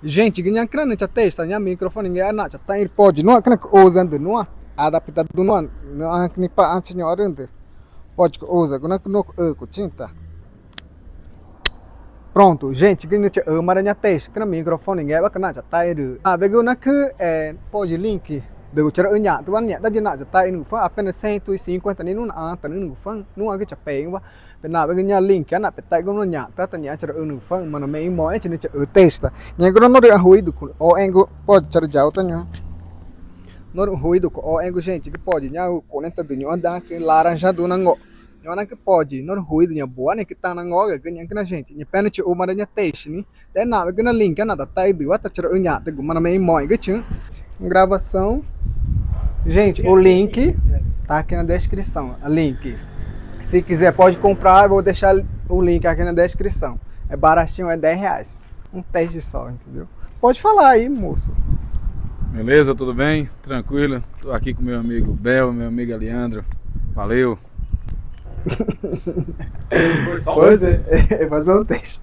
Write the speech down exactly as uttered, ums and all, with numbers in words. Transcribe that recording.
Gente, ñacüna nüxü̃ chatesta ñaã microfone ngẽxma na chataxü̃, pode nuã cüna cuxü̃ usa düxü̃ nuã, adaptador nuã, nuã cüna ipaxã tchiña ñuxmarüü̃ düxü̃. Pode cuxü̃ usa cüna cuxü̃ tchiĩ ta. Pronto, gente, cüna nüxü̃ chaxümaxã ñaã teste cüna microfone ngẽxmaca̱x na chataxü̃. Nawegü nacü, eh, pode link düxü̃ charüxü̃ ñaxtüwa ñaxdá ya na chataxü̃ nügüfaü̃, apenas cento e cinquenta nixĩ nuã naxãtanüxü̃ nügüfaü̃, nuã cü chapexü̃wa. Pena nawegü ñaã link na petaxü̃gu nuã ñaxtüwa ta ñaxã charüxü̃ nügüfaü̃, marü mexü̃ moxẽ tchiĩ nüxü̃ chaxü testa. Ñaxü̃gu norü ruido cuxü̃ oxẽgu, pode charüxü̃ yauta ñuxã. Norü ruido cuxü̃ oxẽgu, gente, cü pode ñaã cuneta düxü̃ ñuxã dacü laranja duxü̃ nango̱x. Ñuxã nacü pode norü ruido ñaã buane cü ta nango̱xgü ñacüna, gente. Ñaã pena nüxü̃ chaxümaxã ñaã teste nixĩ. Te nawegü na link na tataxü̃ düxü̃wa ta charüxü̃ ñaxtügu, marü mexü̃ moxẽgü tchiĩ. Gravação. Gente, o link tá aqui na descrição, o link. Se quiser, pode comprar, eu vou deixar o link aqui na descrição. É baratinho, é dez reais. Um teste só, entendeu? Pode falar aí, moço. Beleza, tudo bem? Tranquilo? Tô aqui com meu amigo Bel, meu amigo Leandro. Valeu. Pois é, é fazer um teste.